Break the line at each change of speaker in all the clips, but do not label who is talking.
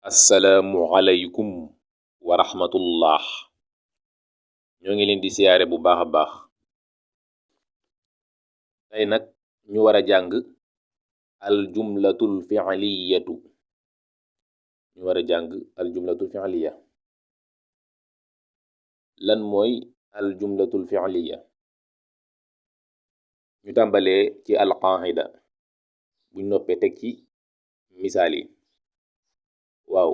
assalaamu aleykum wa rahmatullah. ñoo ngi leen di siyaare bu baax a baax. tey nag ñu war a jàng al jumlatul fi'liyatu. lan mooy al jumlatul fi'liya? ñu tàmbalee ci al qaa'ida, buñ noppee teg ci misaal yi. waaw,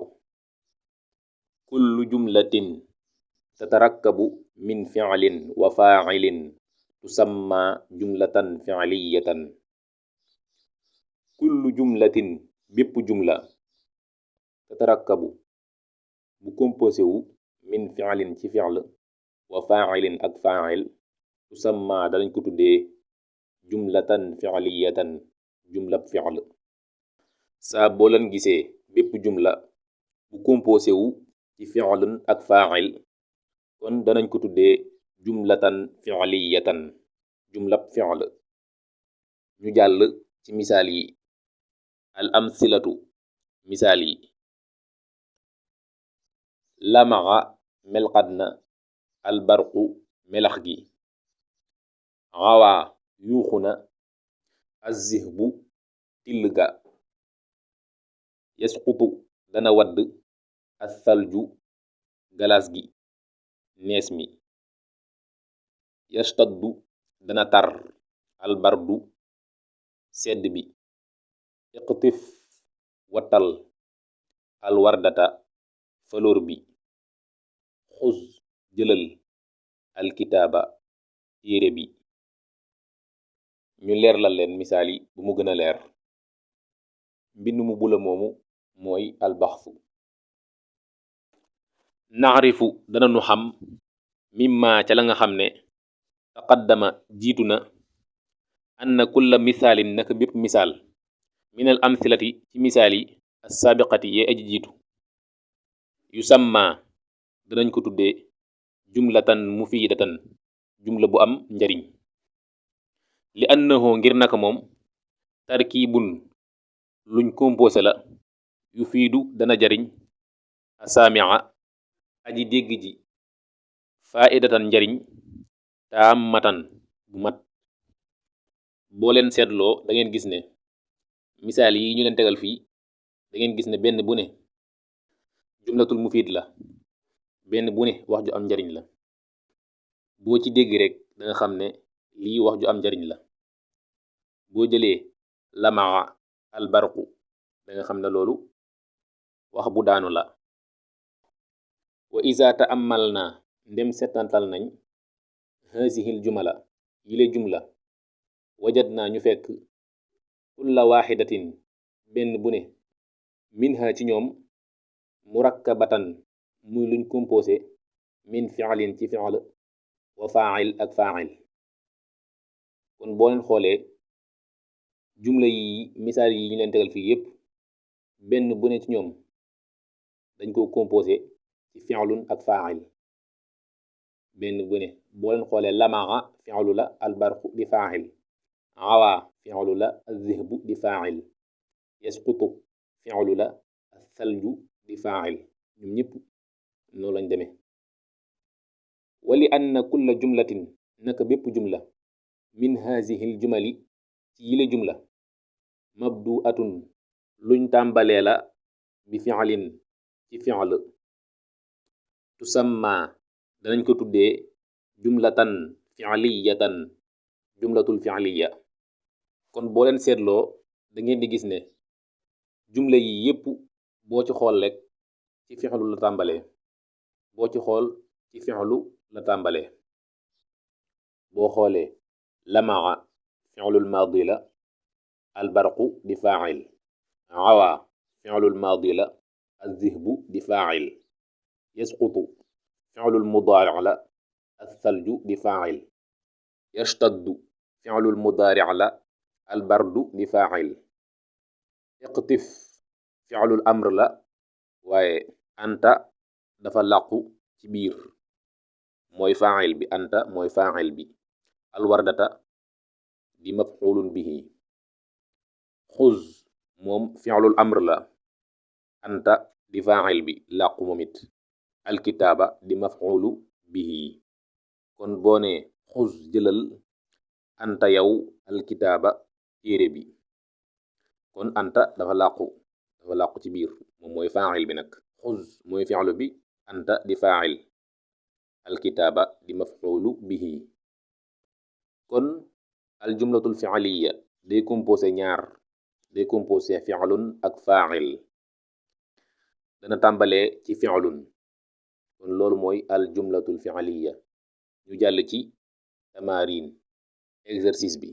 kullu jumlatin tatarakkabu min fi'lin wa faa'ilin tusamma jumlatan fi'liyatan. kullu jumlatin, bépp jumla, tatarakkabu, bu composé wu min fi'lin ci fi'l wa faa'ilin ak faa'il, tusamma danañ ko tuddee jumlatan fi'liyatan, jumlab fi'l. saa boo leen gisee bépp jumla bu composé wu ci fi'lun ak faa'il, kon danañ ko tuddee jumlatan fi'liyatan, jumlab fi'l. ñu jàll ci misaal yi. al amsilatu, misaal yi. lamaxa, melxat na, albarqu, melax gi. xawaa, yuuxu na, azzihbu, till ga. yasqutu, dana wadd, athalju, galas gi, nees mi. yastaddu, dana tar, albardu, sedd bi. iqtif, wattal, alwardata, fleur bi. xuz, jëlal, alkitaaba, téere bi. ñu leerlal leen misaal yi bu mu gën a leer. mbind mu bula moomu mooy albaxfu. naarifu, dana nu xam, mimma ca la nga xam ne taqaddama jiitu na, anna kulla misaalin naka bépp misaal, minal amsilati ci misaal yi, assaabiqati yee aji jiitu, yusamma danañ ko tuddee jumlatan mufidatan, jumla bu am njariñ. li annahu ngir naka moom tarkiibun luñ composé la, yu fiidu dana jariñ, asaamia aji dégg ji, faidatan njariñ, taammatan bu mat. boo leen seetloo da ngeen gis ne misaal yi ñu leen tegal fii, da ngeen gis ne benn bu ne jumlatul mufiid la, benn bu ne wax ju am njariñ la. boo ci dégg rek da nga xam ne lii wax ju am njariñ la. boo jëlee lamaa, albarqu, da nga xam ne loolu wax bu daanu la. wa iza ta'ammalna, ndem setantal nañ, haazihil jumala, yile jumla, wajadna ñu fekk kulla waxidatin, benn bu ne, minha ci ñoom, murakkabatan, muy luñ composé, min fi'lin ci fi'l wa fa'il ak fa'il. kon boo leen xoolee jumla yi, misaal yi ñu leen tegal fii yépp, benn bu ne ci ñoom dañ ko composé ci fi'lun ak fa'il. benn bu ne boo leen xoolee lamaxa fi'lu la, albarqu di fa'il, awaa fi'lu la, azzihbu di fa'il, yasqutu fi'lu la, athalju di fa'il. ñoom ñëpp noonu lañ demee. wali anna kulla jumlatin, naka bépp jumla, min haazihil jumali, ci yile jumla, mabdu'atun, luñ tàmbalee la, bi fi'lin ci fi'l, tusamma danañ ko tuddee jumlatan fi'liyatan, jumlatul fi'liya. kon boo leen seetloo da ngeen di gis ne jumla yi yépp boo ci xool rek ci fi'lu la tàmbalee, boo ci xool ci fi'lu la tàmbalee. boo xoolee lamaa fi'lul maadi la, albarqu di fa'il, awaa fi'lul maadi la, azzihbu di fa'il, yasqutu fi'lul mudaari' la, athalju di fa'il, yashtaddu fi'lul mudaari' la, albardu di fa'il, iqtif fi'lul amr la, waaye anta dafa làqu ci biir, mooy fa'il bi, anta mooy fa'il bi. alwardata di maf'ulun bihi. xuz moom fi'lul amr la, anta di faa'il bi làqu moom it alkitaaba di maf'ulu bihi kon boo ne xuz jëlal anta yow alkitaaba téere bi kon anta dafa làqu ci biir moom mooy faa'il bi nag xuz mooy fi'lu bi anta di faa'il alkitaaba di maf'ulu bihi kon aljumlatul fi'liya day composé ñaar day composé fi'lun ak faa'il dana tàmbalee ci fi'lun kon loolu mooy aljumlatul fi'liya ñu jàll ci tamarin exercice bi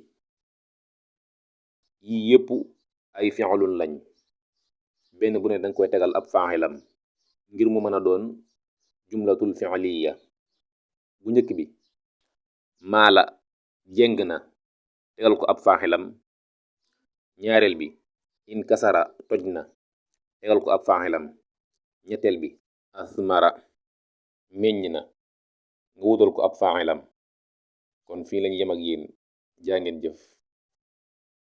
yi yépp ay fi'lun lañ benn bu ne danga koy tegal ab fa'ilam ngir mu mën a doon jumlatul fi'liya bu njëkk bi maala jeng na tegal ko ab fa'ilam ñaareel bi in kasara toj na tegal ko ab fa'ilam ñetteel bi asmara meññ na nga wutal ko ab fa'ilam kon fii lañ yem ak yéen jaa ngeen jëf